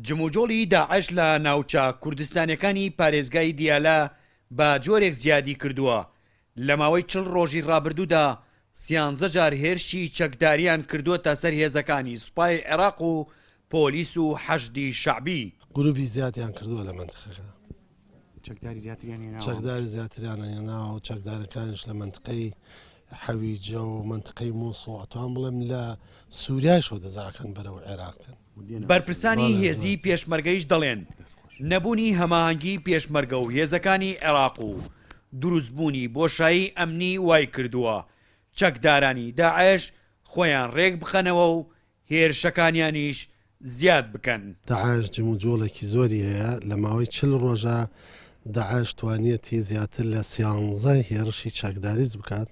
جموجۆڵی داعش لە ناوچە کوردستانیەکانی پارێزگای دیالە بە جۆرێک زیادی کردووە، لە ماوەی چڵ ڕۆژی ڕابردوودا سیانزە جار هێرشی چەکداریان کردووەتە سەر هێزەکانی سوپای عێراق و پۆلیس و حەشدی شەعبی. گروپی زیادیان کردووە لە مەنتقەکە. چەکداری زیاتریان هێناوە. چەکداری زیاتریان هێناوە و چەکدارەکانیش لە مەنتقەی حەویجە و مەنتقەی موسڵ ئەتوان بڵێم لە سوریایشەوە دەزاکەن بەرەو عێراق دێن. بەرپرسانی هێزی پێشمەرگەیش دەڵێن، نەبوونی هەماهەنگی پێشمەرگە و هێزەکانی عێراق و دروستبوونی بۆشایی ئەمنی وایکردووە چەکدارانی داعش خۆیان رێکبخەنەوە و هێرشەکانیانیش زیاد بکەن. داعش جموجۆڵێکی زۆری هەیە، لە ماوەی 40 ڕۆژە داعش توانیەتی زیاتر لە سیانزە هێڕشی چەکداریز بکات،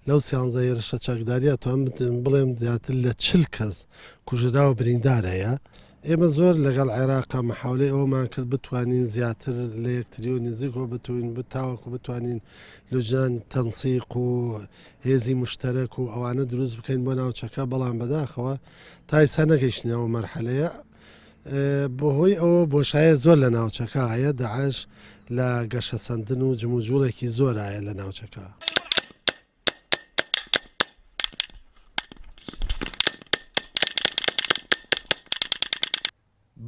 لەو سیانزە هێرشە چەکداریە توانم بڵێم زیاتر لە 40 کەس کوژرا و بریندار هەیە. ئێمە زۆر لەگەڵ عێراقا محاولەی ئەوەمان کرد بتوانین زیاتر لە یەکتری و نزیکەوە بتوین تاوەکو بتوانین لوجنان تەنسیق و هێزی مشتەرەک و ئەوانە دروست بکەین بۆ ناوچەکە، بەڵام بەداخەوە تا ئیستا نەگەیشتینە ئەو مەرحەلەیە. بەهۆی ئەوە بۆشایە زۆر لە ناوچەکە هەیە، داعش لە گەشەسەندن و جموجوڵێکی زۆر هەیە لە ناوچەکە.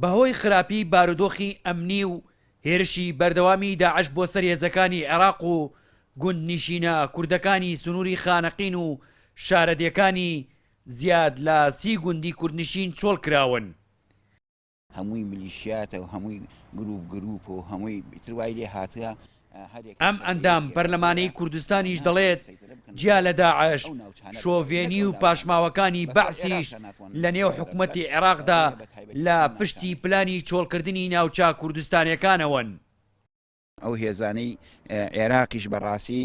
بەهۆی خراپی بارودۆخی ئەمنی و هێرشی بەردەوامی داعش بۆ سەر هێزەکانی عێراق و گوندنیشینە کوردەکانی سنووری خانەقین و شارەدێکانی، زیاد لە سی گوندی کوردنشین چۆڵ کراون. هەمووی ملیشیاتە و هەمووی گروپ گروپە و هەمووی ئیتر وای لێ هاتووە هەریەکەی ئەم سەر بە ئەندام یەکێکە پەرلەمانەی بۆیە کوردستانیش ناتوانن دەڵێت، سەیتەرە بکەن جیا بەسەر لە داعش، ئەو ناوچانە بە تایبەت شۆڤێنی نەک و ئەو ناوچانە پاشماوەکانی بەسەر بەعسیش عێراقا ناتوانن لە نێو سەیتەرە بکەن حکومەتی عێراقدا بۆیە بە تایبەتی لە ئەم پشتی ناوچانەی پلانی چۆڵکردنی ناوچە کوردستانیەکانەوەن. ئەو هێزانەی عێراقیش بەڕاستی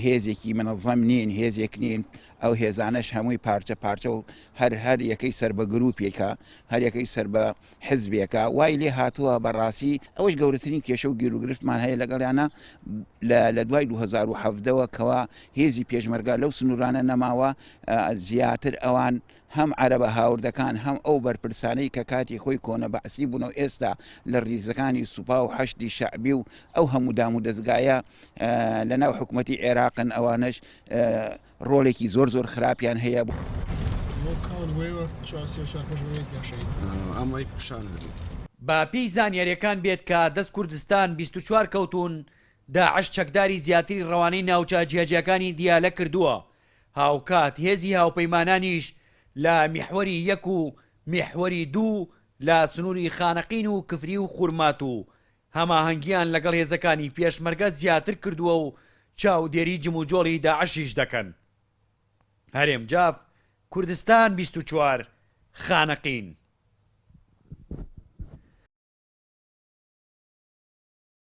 هێزێکی منەزەم نین، هێزێک نین، ئەو هێزانەش هەمووی پارچە پارچە و هەر هەر یەکەی سەر بە گروپێکە، هەر یەکەی سەر بە حزبێکە، وای لێ هاتووە بەڕاستی ئەوەش گەورەترین کێشە و گیروگرفتمان هەیە لەگەڵیانە لە دوای 2017 وە کەوا هێزی پێشمەرگە لەو سنوورانە نەماوە زیاتر ئەوان هەم عەرەبە هاوردەکان هەم ئەو بەرپرسانەی کە کاتی خۆی کۆنە بەعسی بوون و ئێستا لە ڕیزەکانی سوپا و حەشدی شەعبی و ئەو هەموو دام و دەزگایە لە ناو حکومەتی عێراقن ئەوانەش ڕۆڵێکی زۆر زۆر خراپیان هەیە. بە پێی زانیاریەکان بێت کە دەست کوردستان 24 کەوتوون، داعش چەکداری زیاتری ڕەوانەی ناوچە جیاجیاکانی دیالە کردووە، هاوکات هێزی هاوپەیمانانیش لە میحوەری یەک و میحوەری دوو لە سنووری خانەقین و کفری و خورماتوو هەماهەنگییان لەگەڵ هێزەکانی پێشمەرگە زیاتر کردووە و چاودێری جموجۆڵی داعشیش دەکەن. هەرێم جاف، کوردستان 24، خانەقین.